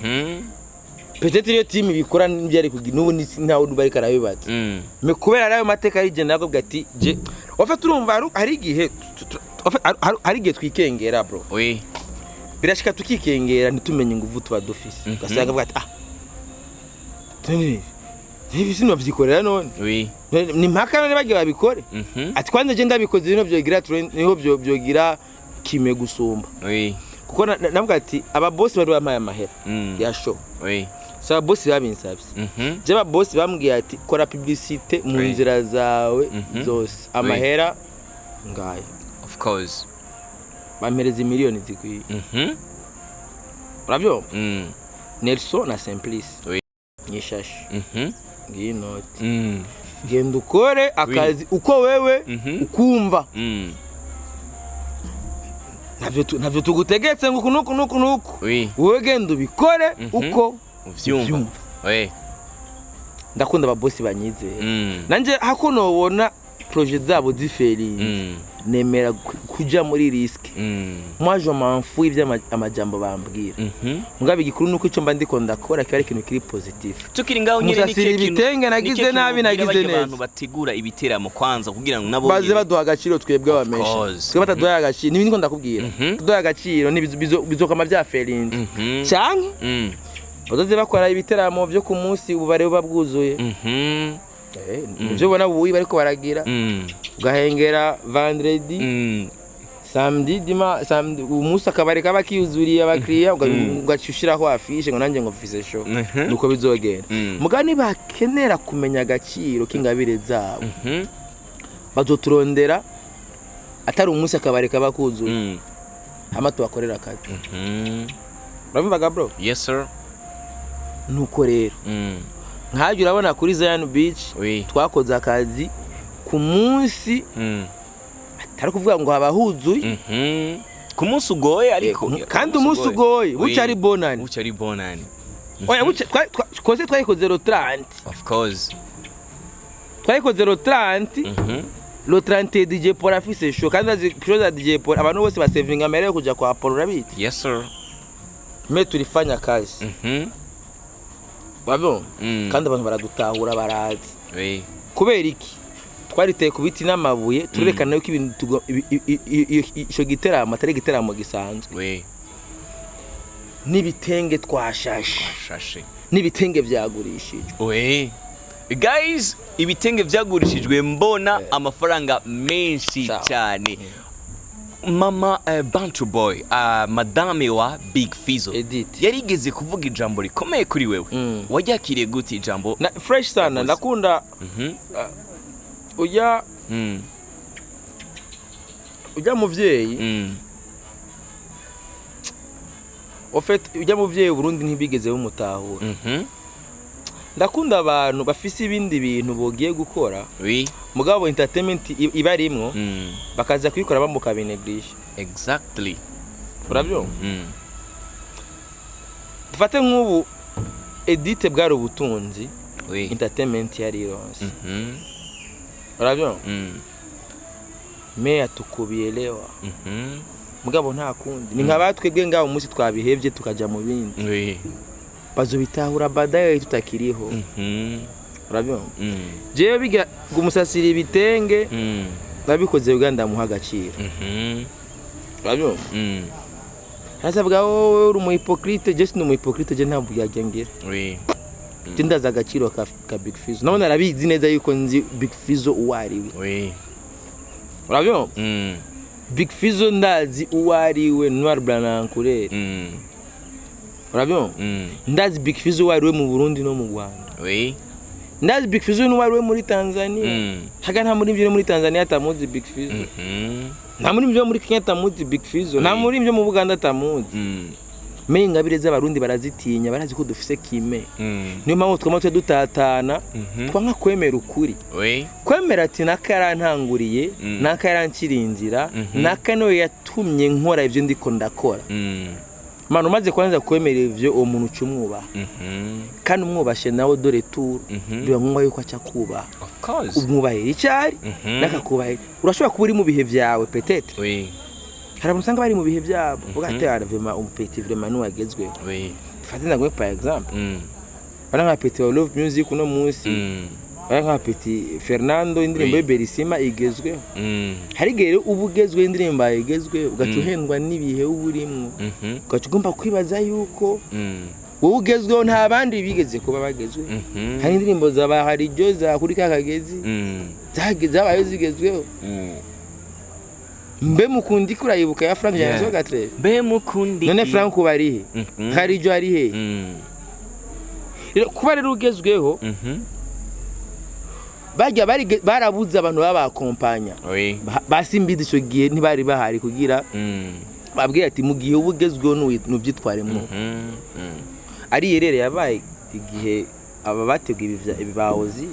Peut-être iyo timu ibikora n'ibyari kugira n'ubu ntawe uba ariko arabibaza. Mais kubera ari ayo mateka ari je nakubwira ati je wafata, urumva hari igihe en fait, hari igihe twikengera, bro. Birashika tukikengera, ntitumenye ingufu tuba dufise. Ugasanga avuga ati: "Ah, ibi sinovyikorera none." Ni mpaka none bagiye babikore. Ati kwanza je ndabikoze niho vyogira trend, niho vyogira kime gusumba. Kuko navuga ati ababosi bari bampaye amahera ya show. Si ababosi babinsavye. Je ababosi bambwiye ati: "Kora publicité mu nzira zawe zose, amahera ngaya." Of course. Bampereza imiliyoni zikwiye. Uravyumva? Nelson na Simplice. Nyishashe. Ngiyi inoti. Genda ukore akazi uko wewe ukumva. Ntavyo tugutegetse ngo uku nuku nuku nuku. Wowe genda ubikore uko uvyumva. uvyumva. Ndakunda ababosi banyizera. Nanje hako nobona projet zabo ziferinze, nemera kuja muri risque. Moi, je m'en fous ivyo amajambo bambwira. Mugabo igikuru nuko ico mba ndiko ndakora kiba ari ikintu kiri positif. Tukiri ngaho nyene, Musasira ni ikihe kintu- ibitenge, nagize ni ikihe kintu nabi, ubwira nagize barya neza. bantu bategura ibiteramo kwanza kugira ngo nabo Baze nyene- baduha agaciro twebwe abamesha. Course. Twe bataduhaye agaciro, nibi niko ndakubwira. Tuduhaye agaciro bizokama vyaferinze, canke bazoze bakora ibiteramo vyo ku munsi ububare buba bwuzuye. Nivyo ubona buyi bariko baragira, ugahengera vendredi, samedi, dima samedi, umunsi akabari kaba kiyuzuriye abakiriya, ugaca ushiraho affiche ngo nanjye ngo mfise show. Nuko bizogenda. Mugabo nibakenera kumenya agaciro k'ingabire zabo, bazoturondera atari umunsi akabari kaba kuzuye, hama tubakorera akazi. Urabivuga, bro? Yes, sir. Nuko rero nkajya urabona kuri Zion Beach, twakoze akazi ku munsi atari kuvuga ngo haba huzuye. Ku munsi ugoye ariko. Kandi umunsi ugoye, buca ari bonani. Buca ari bonani. Oya, buca koze twayikoze le 30. Of course. Twayikoze le 30. Le 30 DJ Paul afise show, kandi azi show za DJ Paul, abantu bose basevinga mbere yo kuja kwa Paul, urabizi. Yes, sir. Mais tulifanya kazi. Wabona? Kandi abantu baradutahura, barazi. Kubera iki? Twariteye ku biti n'amabuye, turerekana yuko ibintu ico giteramo atari igiteramo gisanzwe. N'ibitenge twashashe. Shashe. N'ibitenge vyagurishijwe. Oui. Guys, ibitenge byagurishijwe, mbona amafaranga menshi Sawa. cyane. Mama Bantu Boy, madame wa Big Fizzo, Edith. yarigeze kuvuga ijambo rikomeye kuri wewe. Waryakiriye gute ijambo? Na fresh sana. Yavuze. Ndakunda ujya ujya muvyeyi. En fait, ujya muvyeyi Burundi ntibigeze bumutahura. Ndakunda abantu bafise ibindi bintu bogiye gukora, mugabo entertainment ibarimwo, bakaza kuyikora bamukabineglisha. Urabyumva? Dufate nk'ubu Edith, bwari ubutunzi entertainment yari ironse. Urabyumva? Mais atukubielewa. Mugabo nta kundi, ni nka batwebwe ngaho umunsi twabihevye tukaja mu bindi, bazobitahura baadaye tutakiriho. Urabyumva? Jewe biga gumusasira ibitenge, nabikoze kugira ndamuha agaciro. Urabyumva? Arasavuga: "Wowe uri umu hypocrite." Je sindi umu hypocrite, je ntabwo yagengira. Je ndazi agaciro ka Big Fizzo, nabona arabizi neza yuko nzi Big Fizzo uwo ari we. Urabyumva? Big Fizzo ndazi uwo ari we, noir, blanc na couleur. Urabyumva? Ndazi Big Fizzo uwo ari we mu Burundi no mu Rwanda. Ndazi Big Fizzo n'uwo ari we muri Tanzania. Haga nta muri muri Tanzania atamuzi Big Fizzo. Nta muri muri Kenya atamuzi Big Fizzo. Nta muri mu Buganda atamuzi. Mais ingabire z'Abarundi barazitinya, barazi ko dufise kime. Niyo mpamvu twama twe dutatana, twanka kwemera ukuri, kwemera ati naka yarantanguriye, naka yaranciriye inzira, naka niwe yatumye nkora ibyo ndiko ndakora. Manu, umaze kwanza kwemera ivyo, uwo muntu uca umwubaha. Kandi umwubashe nawe, dore turu biba ngombwa yuko aca kubaha. Of course. Umwubahira icyari n'akakubahira. Urashobora kuba uri mu bihe byawe, peut-être. Hari abantu usanga bari mu bihe byabo, uvuga ati: "Ah, vraiment, umu petit vraiment niwagezweho." Fate ndaguhe par exemple, bari nka petit wa Love Music uno munsi, bari nka petit Fernando, indirimbo ye Berisima igezweho. Hari igihe rero uba ugezweho, indirimbo yawe igezweho, ugaca uhendwa n'ibihe uba urimwo, ugaca ugomba kwibaza yuko wowe ugezweho, nta bandi bigeze kuba bagezweho. Hari indirimbo za ba Harijo, za kuri ka kagezi, zabayeho zigezweho. Mbe mukundi kurayibuka ya Frank? Jean Gatre. Mbe mukundi. None Frank uba ari he? Harijo ari he? Rero kuba rero ugezweho, bajya barabuze abantu babakompanya. Basimbizi icyo gihe ntibari bahari kugira babwire ati: "Mu gihe uba ugezweho, nubyitwaremo." Ari yerere yabaye igihe aba bateguye ibi bahozi,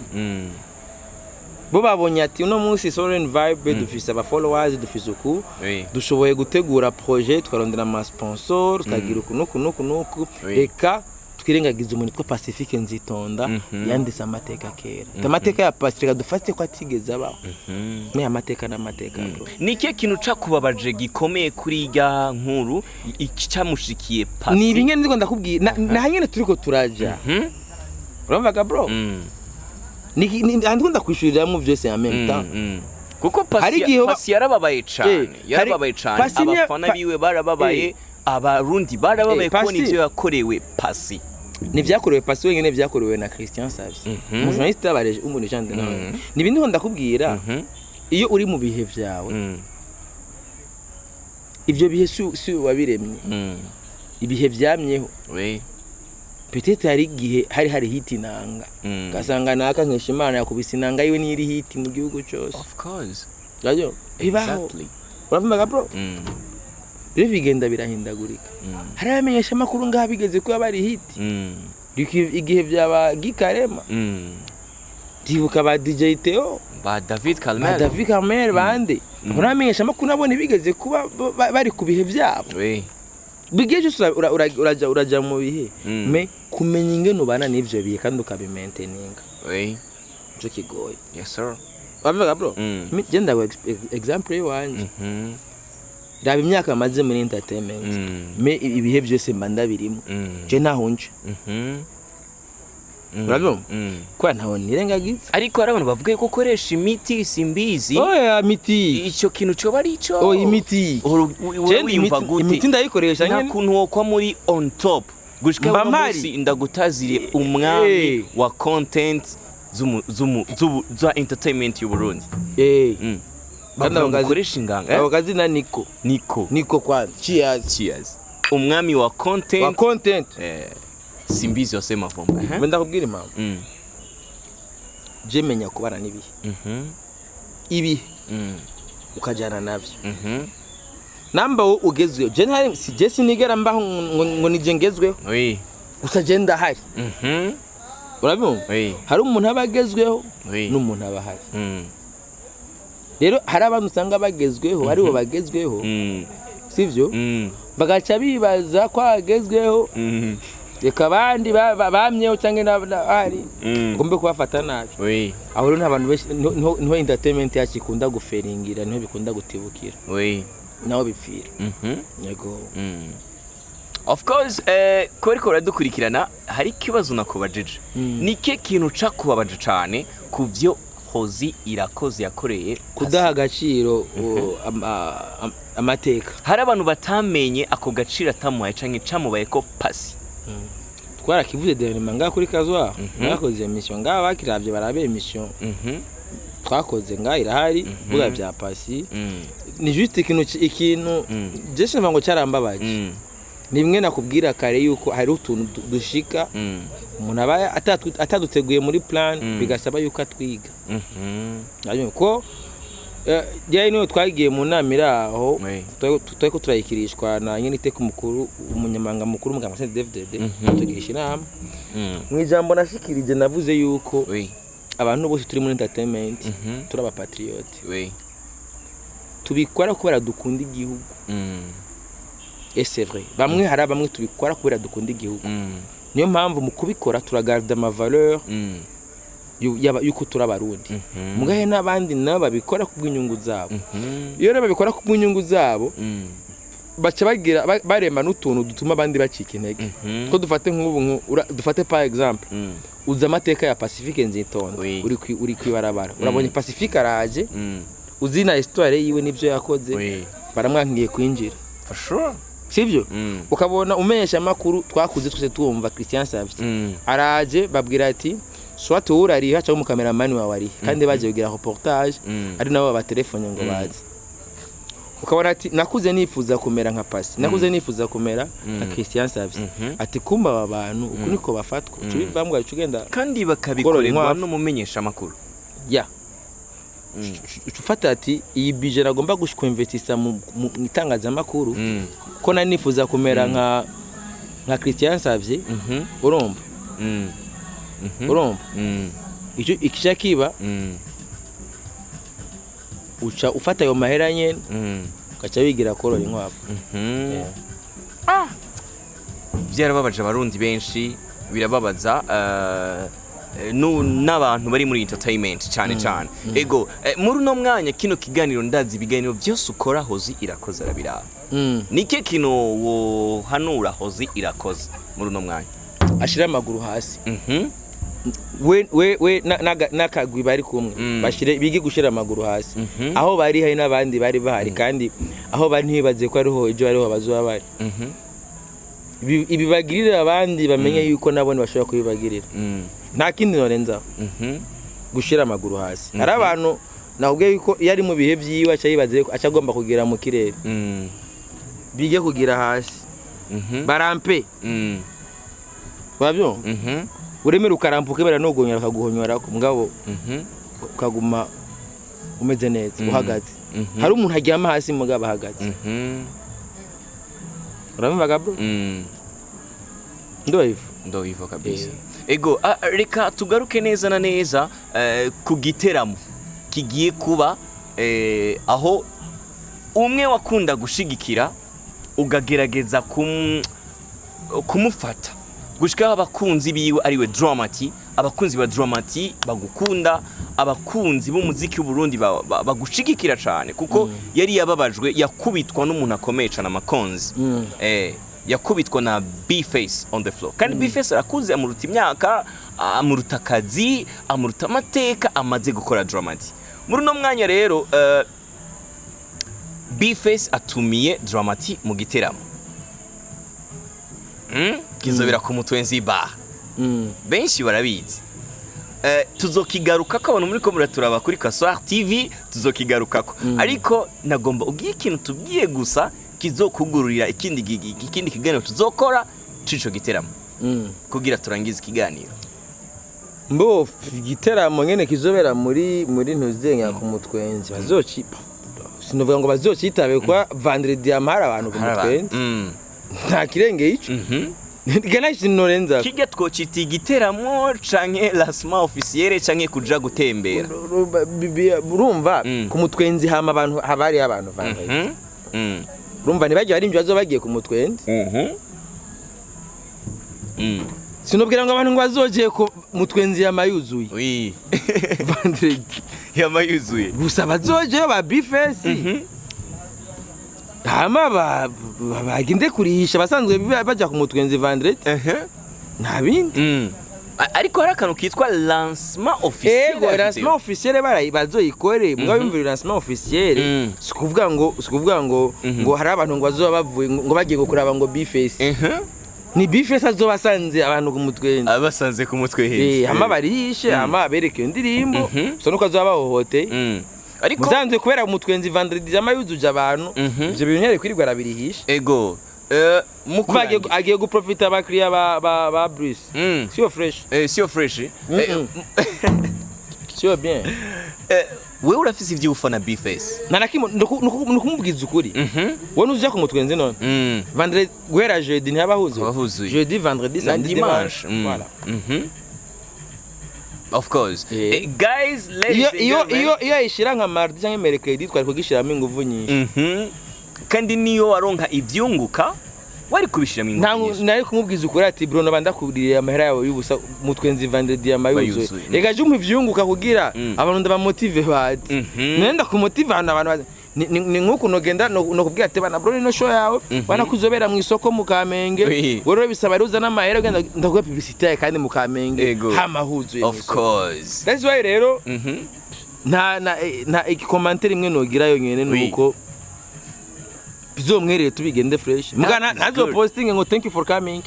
bo babonye ati: "Uno munsi Soren Vibe dufise aba followers, dufise uku, dushoboye gutegura projet, tukarondera ama sponsor, tukagira uku nuku nuku nuku. Reka twirengagize umuntu witwa Pacifique Nzitonda, yanditse amateka kera. Amateka ya Pacifique reka dufate ko atigeze abaho." Ni amateka n'amateka, bro. Ni ikihe kintu cakubabaje gikomeye kuri irya nkuru, iki camushikiye Pasi? Ni ibi nyene ndiko ndakubwira, na nyene turiko turaja. Urumvaga, bro? Ndiko ndakwishyuriramo byose en même temps. Kuko Hari Pasi igihe Pasi yarababaye cane, yarababaye cane. Pasi Abafana biwe barababaye, abarundi barababaye kubona ivyo yakorewe Pasi. Ntibyakorewe Pasi wenyine, byakorewe na Christian Savye, umu journaliste yabareje, umu légende nawe. Ni ibindi ndakubwira. Iyo uri mu bihe vyawe, ivyo bihe si wabiremye, ibihe vyamyeho. Peut-être hari igihe hari hit inanga, ugasanga naka nkesha Imana yakubise inanga yiwe, niyo iri hit mu gihugu cyose. Of course. Urabyo bibaho. Uravuga, bro? Rero bigenda birahindagurika. Hari abamenyesha amakuru ngaha bigeze kuba bari hit igihe byaba Gikarema. Ndibuka ba DJ Theo, ba David ba Carmel, David Carmel, bande. Abo n'abamenyesha amakuru nabone bigeze kuba bari ku bihe byabo. Bigiye cyose uraja mu bihe, mais kumenya ingene ubana n'ivyo bihe kandi ukabimainteninga, nico kigoye. Yes sir. Urabivuga, bro? Mm. Je ndaguha example y'iwanje. Raba imyaka maze muri entertainment, mais ibihe byose mba ndabirimo. Je ntaho nje. Urabyumva? Kubera ntaho nirengagiza. Ariko hari abantu bavuga ko ukoresha imiti, simbizi. Oya, miti? Icyo kintu coba ari ico? Oh, imiti? Wowe Je wiyumva gute? Imiti ndayikoresha Nta nyene. kuntu wokwa muri on top gushika Mba uno mpari. munsi ndagutazire umwami wa content za entertainment y'u Burundi. Kandi Bavuga ngo ukoresha inganga, eh? Ako kazina niko. Niko. Niko kwanza, cheers. Cheers, umwami wa content. Wa content. Simbizi wasema vumba, eh? Mbe ndakubwira impamvu. Je menya kubana n'ibihe, ibihe ukajyana navyo. Namba wowe ugezweho, je ntari si je sinigera mbaho ngo nije ngezweho. Gusa je ndahari. Urabibona? Oui. Hari umuntu aba agezweho n'umuntu aba ahari. Rero hari abantu usanga bagezweho, aribo bagezweho, sivyo? Bagaca bibaza ko agezweho, reka abandi bamyeho cyangwa n'abahari ngombe kubafata nabi. Aho rero nta bantu benshi, niho entertainment yacu ikunda guferingira, niho bikunda gutibukira, naho bipfira. Yego. Of course, ko ariko uradukurikirana, hari ikibazo nakubajije. Ni ikihe kintu cakubabaje cane ku vyo Hozi Irakoze yakoreye? Kudaha agaciro amateka. Hari abantu batamenye ako gaciro atamuhaye canke camubaye ko Pasi. Twarakivuze dernièrement ngaha kuri Kazwa, mwakoze émission ngaha, bakiravye barabe émission twakoze ngaha, irahari, vuga bya Pasi. Ni juste ikintu ikintu je sinumva ngo cyarambabaje. Ni bimwe nakubwira kare yuko hari utuntu dushika, umuntu aba ataduteguye muri plan, bigasaba yuko atwiga. Urabibona ko ryari niyo twagiye mu nama iri aho, twari ko turayikirishwa na nyene iteka umukuru, umunyamabanga mukuru muganga CNDD-FDD, tugirisha inama. Mu ijambo nashikirije navuze yuko abantu bose turi muri entertainment turi abapatriote, tubikora kubera dukunda igihugu. Et c'est vrai, bamwe, hari bamwe tubikora kubera dukunda igihugu. Niyo mpamvu mu kubikora turagarda ama valeur yuko turi Abarundi. Mugahe n'abandi nabo babikora kubw'inyungu zabo. Iyo rero babikora kubw'inyungu zabo, baca bagira barema n'utuntu dutuma abandi bacika intege. Ko dufate nk'ubu dufate par exemple, uzi amateka ya Pacifique Nzitonda. Uri kwibarabara, urabonye Pacifique araje, uzi na histoire yiwe n'ibyo yakoze, baramwankiye kwinjira. For sure. Sibyo? Mm. Ukabona umenyesha amakuru twakuze twese twumva, Christian Savye, araje, babwira ati soit wowe urariha cyangwa umukameramani wawe ariha, kandi baje kugira reportage, ari nabo babatelefone ngo baze. Ukabona ati nakuze nifuza kumera nka Pasi, nakuze nifuza kumera nka Christian Savye. Ati kumba aba bantu uku niko bafatwa, uca ubivamwo, uca ugenda Kandi bakabikorerwa inkwavu. n'umumenyesha amakuru. Ya, uca ufata ati iyi budget nagomba kuinvestisa mu itangazamakuru, ko nari nifuza kumera nka Christian Savye. Urumva? Urumva? Icyo ikica kiba, uca ufata ayo mahera nyene, ugaca wigira korora inkwavu. Byarababaje Abarundi benshi, birababaza n'abantu bari muri entertainment cyane cyane. Ego, muri uno mwanya kino kiganiro, ndazi ibiganiro byose ukora, Hozi Irakoze arabiraba. Nike kintu wohanura Hozi Irakoze muri uno mwanya? Ashira amaguru hasi. We n'akagwi bari kumwe, bashire, bige gushira amaguru hasi. Aho bari hari n'abandi bari bahari, kandi aho bari ntibaze ko ariho ejo ariho bazoba bari. Ibi bagirira abandi, bamenye yuko nabo bashobora kubibagirira. Nta kindi norenzaho. Gushira amaguru hasi. Hari abantu nakubwiye yuko iyo ari mu bihe vyiwe aca yibaze ko aca agomba kugera mu kirere. Bige kugira hasi, barampe. Urabyumva? Uremera ukarampa, ukemera nugonyora bakaguhonyorako, mugabo ukaguma umeze neza, uhagaze. Hari umuntu aryama hasi mugabo ahagaze. Urabimvaga, bro? Ndoivo. Ndo hivyo kabisa. Ego, reka tugaruke neza na neza ku giteramo kigiye kuba, aho umwe wakunda gushigikira ugagerageza kumufata gushikaho abakunzi biwe, ariwe Dramati, abakunzi ba Dramati bagukunda, abakunzi b'umuziki w'Uburundi bagushigikira cyane, kuko yari yababajwe, yakubitwa n'umuntu akomeye cyane, amakonzi, yakubitwa na B-Face on the floor, kandi B-Face arakuze, amuruta imyaka, amuruta akazi, amuruta amateka amaze gukora Dramati. Muri uno mwanya rero, B-Face atumiye Dramati mu giteramo kizobera ku Mutwenzi Bar. Benshi barabizi. Tuzokigarukako, abantu muri ko muraturaba kuri Kaswar TV, tuzokigarukako, ariko nagomba ugiye ikintu tubwiye gusa kizokugururira ikindi kiganiro tuzokora c'ico giteramo, kugira turangize ikiganiro. Mbo igiteramo nyene kizobera muri ntuzenya ku Mutwenzi, bazoci, sinovuga ngo bazocitabe kwa vendredi amahara abantu ku Mutwenzi. Nta kirenge ico. Gana sinorenza. Kijya twocita igiteramo canke lancement officiel canke kuja gutembera? Urumva, ku Mutwenzi hama abantu, haba hariyo abantu vendredi. Urumva, ntibajya barimvye, bazoba bagiye ku Mutwenzi. Sinubwira ngo abantu ngo bazogeye ku Mutwenzi yama yuzuye vendredi. Yama yuzuye. Gusa bazojeyo ba B-Face, hama bagende kurihisha basanzwe baja ku Mutwenzi vendredi. Nta bindi. Ariko hari akantu kitwa lancement officiel Ego, ya video. Lancement officiel barayi bazoyikore, mugabo yumvira lancement officiel, si kuvuga ngo ngo hari abantu ngo bazoba bavuye ngo bagiye kuraba ngo B-Face. Ni B-Face azoba asanze abantu ku Mutwenzi. Abasanze ku mutwe heza. Hama barihishe, hama bereke iyo ndirimbo, gusa nuko azoba bahohoteye. Ariko musanzwe kubera Mutwenzi vendredi jama yuzuje abantu, ivyo bintu ntiyari kwirirwa arabirihisha. Ego, mu Kuva kurangiza- agiye guprofita abakiriya ba Bruce. Sio fresh. Sio fresh. Sio bien. Wewe urafise ivyo ufana B-Face? Nta na kimwe, nukumubwiza ukuri. Wowe nuzuja ku Mutwenzi none vendredi, guhera jeudi ntihaba huzuye? Haba huzuye. Jeudi, vendredi, Na samedi, dimanche. dimanche. Voilà. Of course. Guys, ladies Iyo and iyo gentlemen. iyo ayishira nka mardi cyangwa mercredi, twari kugishiramo ingufu nyinshi. Kandi niyo waronka ivyunguka, wari kubishiramo ingufu nyinshi. Nari kumubwiza ukuri ati: "Bro, noba ndakuriye amahera yawe y'ubusa, mutwenzi vendredi yamayuzuye." Bayuzuye. Reka je umpa ivyunguka kugira abantu ndabamotive bazi. Nenda kumotive ahantu abantu bazi. Ni nk'uku nogenda nokubwira ati: "Bana bro, ino show yawe bana kuzobera mu isoko mu Kamenge." Wewe rero bisaba rero uzana amahera ugenda ndaguha publicité yawe kandi mu Kamenge hama huzuye mu Of isoko. course. That's why rero nta na nta icommentaire imwe nogira yonyene, nuko bizomwerere tubigende fresh mugana That is ntazo good. posting ngo "Thank you for coming."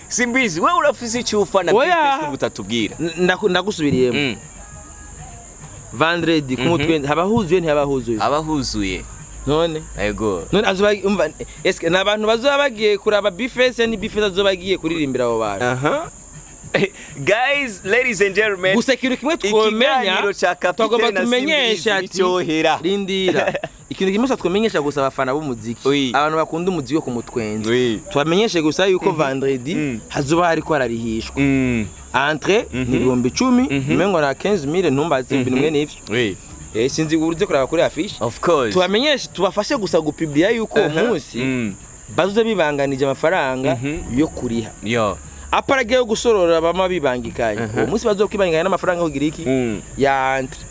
Simbizi, wewe urafise icyo ufana Oya. Facebook utatubwira. Ndagusubiriyemo. Vendredi ku mutwe haba huzuye, ntihaba huzuye? Aba huzuye. None none azoba umva, eske ni abantu bazoba bagiye kuraba B-Face, ni B-Face azoba agiye kuririmbira abo bantu? Aha. Guys, ladies and gentlemen, Gusa ikintu kimwe twomenya, ikiganiro ca Kapitene twagomba na tumenyeshe Simbizi ati nicyohera. Rindira, ikintu kimwe gusa twamenyesha gusa abafana b'umuziki, abantu bakunda umuziki wo ku mutwenzi, tubamenyeshe gusa yuko vendredi hazoba hariko hararihishwa. Entrée ni 10,000, umengo na 15,000, ntumbaze ibintu mwene ivyo. Sinzi uburyo kuraba kuri affiche. Of course. Tubamenyeshe, tubafashe gusa gupublia yuko uwo munsi bazoze bibanganije amafaranga yo kuriha. Aparagiye yo gusorora bama bibangikanye, uwo munsi bazokwibangikanya n'amafaranga kugira iki ya entrée.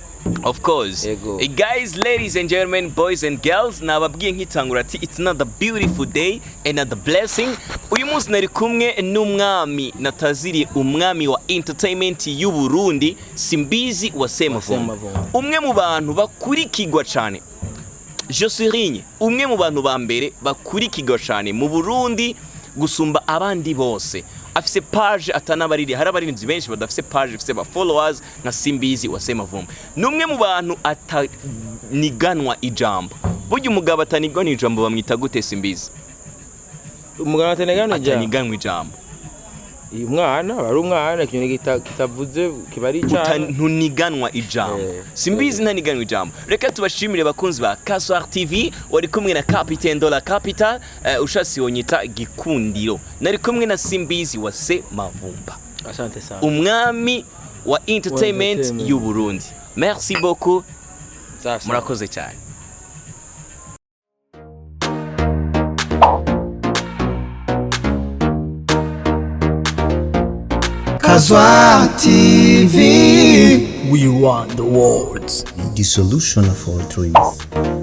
Of course. Ego. Guys, ladies and gentlemen, boys and girls, nababwiye nkitangura ati it's another beautiful day, another blessing. Uyu munsi nari kumwe n'umwami nataziriye umwami wa entertainment y'u Burundi, Simbizi wa Semavumba. Semavumba. Umwe mu bantu bakurikirwa cyane. Je souligne, umwe mu bantu ba mbere bakurikirwa cyane mu Burundi gusumba abandi bose. Afise page atanabariri, hari abaririmbyi benshi badafise page ifise ba followers nka Simbizi wa Semavumba. Ni umwe mu bantu ataniganwa ijambo. Burya umugabo ataniganwa ijambo bamwita gute, Simbizi? Umugabo atanegano jya Ataniganwa ijambo. Uyu mwana aba ari umwana, ikintu kitavuze kiba ari icana. Ntuniganwa ijambo. Simbizi ntaniganwa ijambo. Reka tubashimire bakunzi ba Kaswar TV. Wari kumwe na Capitaine Dollar Capital, ushatse wonyita Gikundiro. Nari kumwe na Simbizi wa Semavumba, Asante sana. umwami wa entertainment entertainment. y'u Burundi. Merci beaucoup. Sasa. Murakoze cyane. Kazwa TV. We want the words. The solution of all trees.